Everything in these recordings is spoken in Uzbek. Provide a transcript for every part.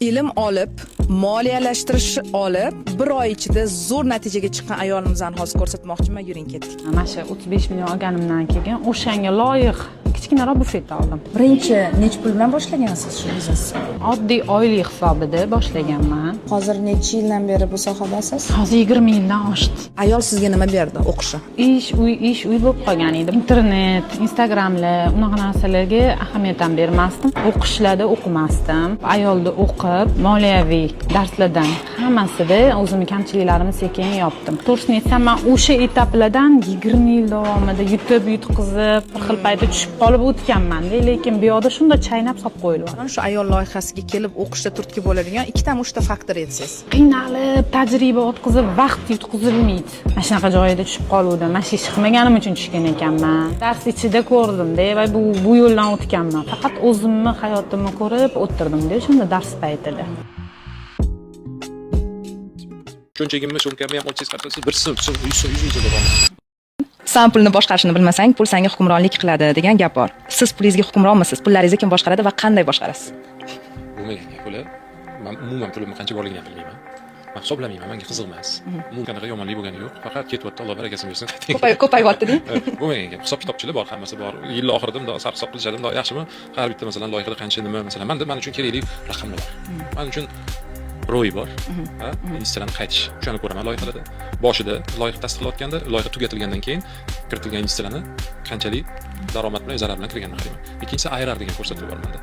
Ilm olib, moliyalashtirish olib, bir oy ichida zo'r natijaga chiqqan ayolimizni hozir ko'rsatmoqchiman. Yuring, ketdik. Mana shu 35 million olganimdan keyin o'shanga loyiq kichkinaroq bufet oldim. Birinchi necha pul bilan boshlagansiz shu biznesni? Oddiy oylik hisobida boshlaganman. Hozir necha yildan beri bu sohadasiz? Hozir 20 yildan oshdi. Ayol sizga nima berdi o'qishi? Ish, uy, ish, uy bo'lib qolgan edi. Internet, Instagramlar, unaqa narsalarga ahamiyat ham bermasdim. O'qishlarda o'qimasdim. Ayolda o'qib, moliyaviy darslardan hammasida o'zimni kamchiliklarimni sekin yopdim. To'g'risini aytsam, man o'sha etaplardan 20 yil davomida yutib, yutqizib, bir xil paytda tushib qolib o'tganman-da, lekin bu yoqda shunday chaynab solib qo'yilyapti. Shu ayol loyihasiga kelib o'qishda turtki bo'ladigan ikkitami, uchta faktor aytsangiz. Qiynalib, tajriba o'tkazib, vaqt yutqizilmaydi. Mana shunaqa joyida tushib qoluvdim. Mana shu ish qilmaganim uchun tushgan ekanman. Dars ichida ko'rdimda va bu yo'ldan o'tganman. Faqat o'zimni hayotimni ko'rib o'tirdim-da o'shanda dars paytida. Cho'ntagimni, sumkamni ham olsangiz, qarasangiz, 1 so'm, so'm, 100 so'm, 100 ming so'm topolmayman. San pulni boshqarishni bilmasang, pul senga hukmronlik qiladi degan gap bor. Siz pulingizga hukmronmisiz? Pullaringizni kim boshqaradi va qanday boshqarasiz? Bo'lmagan gap ular. Man umuman pulimni qancha borligini ham bilmayman. Man hisoblamayman, menga qiziq emas. Umuman qanaqa yomonlik bo'lgani yo'q, faqat ketyapti, Alloh barakasini bersin. Ko'payyapti deng. Bo'lmagan gap. Hisob kitobchilar bor, hammasi bor. Yil oxirida bundoq sarhisob qilishadi, bundoq yaxshimi, har bitta, masalan, loyihada qancha, nima. Masalan, manda, man uchun kerakli raqamlar bor. Man uchun ROI bor, ha, investitsiyalarni qaytish, o'shani ko'raman loyihalarda. Boshida loyiha tasdiqlayotganda, loyiha tugatilgandan keyin kiritilgan investitsiyalarni qanchalik daromad bilan, zarar bilan kirganini qarayman. Ikkinchisi, IRR degan ko'rsatuv bor manda.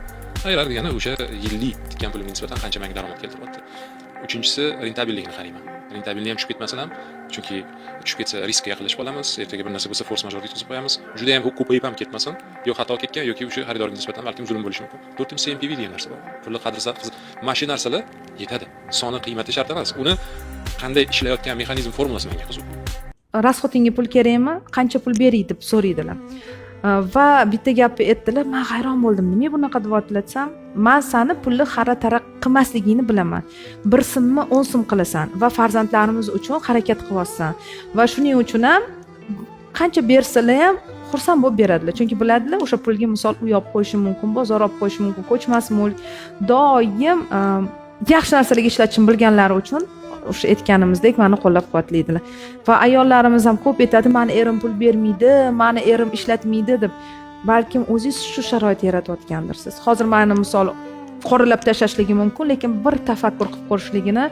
IRR degani o'sha yillik tikkan pulimga nisbatan qancha menga daromad keltiryapti. Uchinchisi, rentabelligini qarayman. Rentabelni ham tushib ketmasin ham, chunki tushib ketsa, riskka yaqinlashib qolamiz, ertaga bir narsa bo'lsa, форс-мажор yetkazib qo'yamiz. Juda ham ko'payib ham ketmasin, yo xato ketgan yoki o'sha xaridorga nisbatan balkim zulm bo'lishi mumkin. To'rtinchisi, NPV degan narsa bor, pulni qadri. Mana shu narsalar yetadi. Soni, qiymati shart emas, uni qanday ishlayotgan mexanizm, formulasi menga qiziq. Расход ingga pul kerakmi, qancha pul beray, deb so'raydilar. Va bitta gapni aytdilar, man hayron bo'ldim, nima bunaqa deyaptilar desam, man sani pulni xara tara qilmasligingni bilaman, 1 so'mni 10 so'm qilasan va farzandlarimiz uchun harakat qilyapsan va shuning uchun ham qancha bersalar ham xursand bo'lib beradilar, chunki biladilar, o'sha pulga misol uy olib qo'yishi mumkin, bozor olib qo'yishi mumkin, ko'chmas mulk, doim yaxshi narsalarga ishlatishni bilganlari uchun o'sha aytganimizdek mani qo'llab quvvatlaydilar. Va ayollarimiz ham ko'p aytadi, mani erim pul bermaydi, mani erim ishlatmaydi deb. Balkim o'zingiz shu sharoit yaratayotgandirsiz. Hozir mani misol qoralab tashlashligi mumkin, lekin bir tafakkur qilib ko'rishligini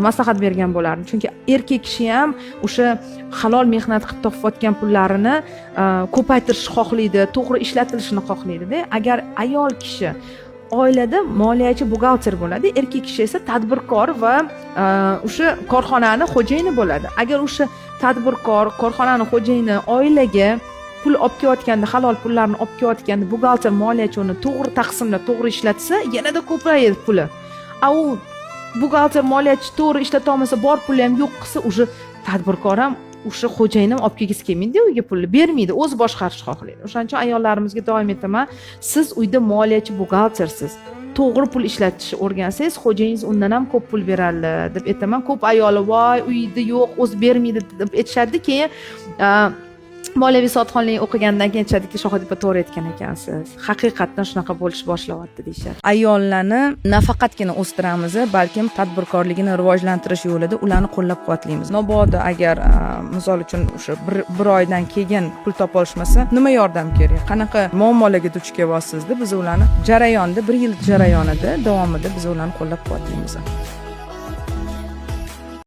maslahat bergan bo'lardim, chunki erkak kishi ham o'sha halol mehnat qilib topayotgan pullarini ko'paytirishni xohlaydi, to'g'ri ishlatilishini xohlaydida. Agar ayol kishi oilada moliyachi, buxgalter bo'ladi, erkak kishi esa tadbirkor va o'sha korxonani xo'jayini bo'ladi. Agar o'sha tadbirkor, korxonani xo'jayini oilaga pul olib kelayotganda, halol pullarni olib kelayotganda, buxgalter, moliyachi uni to'g'ri taqsimlab, to'g'ri ishlatsa, yanada ko'payadi puli. A u buxgalter, moliyachi to'g'ri ishlatolmasa, bor pulni ham yo'q qilsa, уже tadbirkor ham, o'sha xo'jayin ham olib kelgisi kelmaydi uyga, pulni bermaydi, o'zi boshqarishni xohlaydi. O'shaning uchun ayollarimizga doim aytaman, siz uyda moliyachi, buxgaltersiz, to'g'ri pul ishlatishni o'rgansangiz, xo'jayingiz undan ham ko'p pul beradi, deb aytaman. Ko'p ayoli voy, uyda yo'q, o'zi bermaydi, deb aytishadi. Keyin moliyaviy savodxonlik o'qigandan keyin aytishadiki, Shohid opa, to'g'ri aytgan ekansiz, haqiqatdan shunaqa bo'lish boshlayapti, deyishadi. Ayollarni nafaqatgina o'stiramiz, balkim tadbirkorligini rivojlantirish yo'lida ularni qo'llab quvvatlaymiz. Mabodo agar misol uchun o'sha bir oydan keyin pul topolishmasa, nima yordam kerak, qanaqa muammolarga duch kelyapsiz, deb biz ularni jarayonda, bir yil jarayonida, davomida biz ularni qo'llab quvvatlaymiz.